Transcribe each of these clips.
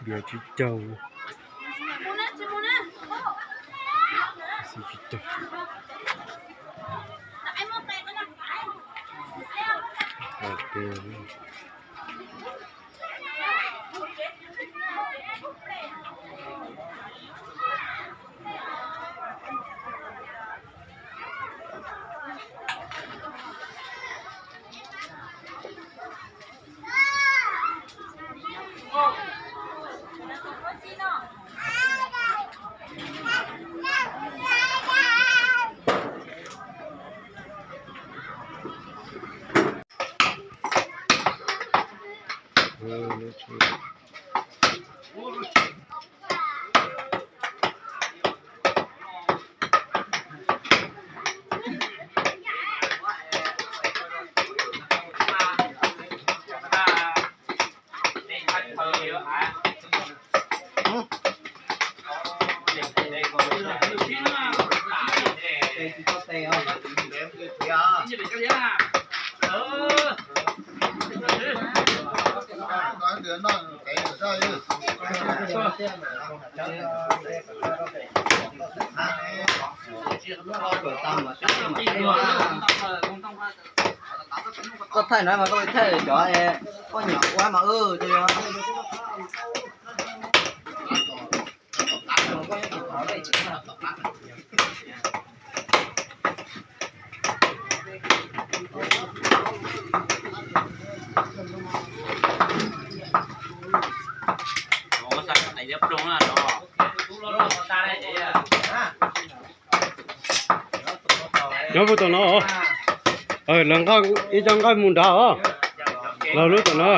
Biav tsib caug, xib tsib caug. Koj thaij no mas koj thaij cov koj nyiam ua mas. Nyob puag tom no, lawv ib co nqaij mus nrad os, lawv lub tom no.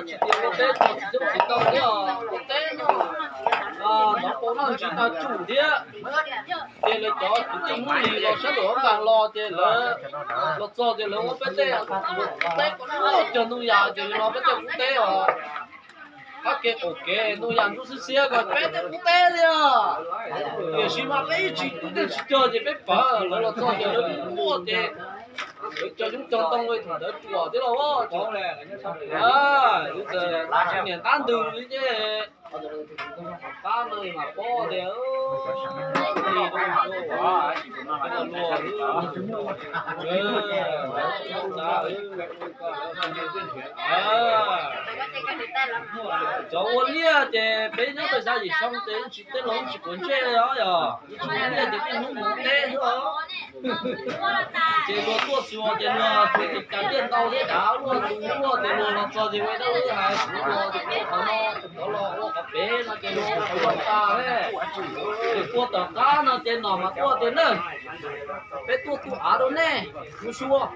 Tsis tias ua teb tsis coob tsis tau thiab, ua teb no, nov pau noj ntsws tag tsum thiab. Ces lawv cov kwv tij Hmoob Lis los sab nraum Hab Npas los ces lawv los txog ces lawv muab peb tej teb, cog ntoo yas ces lawv los peb tej qub teb os. Qab kev qaum kev ntoo yas ntsuab xiab xiab ko peb tej qub teb li os. Tiam sis mas peb ib tsis tub nkeeg tsis cog ces peb pawv, lawv los txog ces lawv quaj ces Cog coob cog ntoo thaum ntawd ruam thiab los, niam tab ntws li ces, tab no mas pob tias li, cov ua liaj ces peb nyob tau xya yim xyoo ces tsis, tej laus tsis quav ntsej li os, yog tsis ua liaj ces tej hnub mus teb xwb os. Ces luag tuaj xyuas ces luag tus cas liaj ntau thiab cas luaj tus luaj ces luag los txog ces ua dab wb hais kuv los ces qhov no, qhov los ua qhov pem no ces luag ua tag, ces puag tom qab no ces nom mas tuaj tias na, peb tuaj tu av rau nej, kuv xyuas.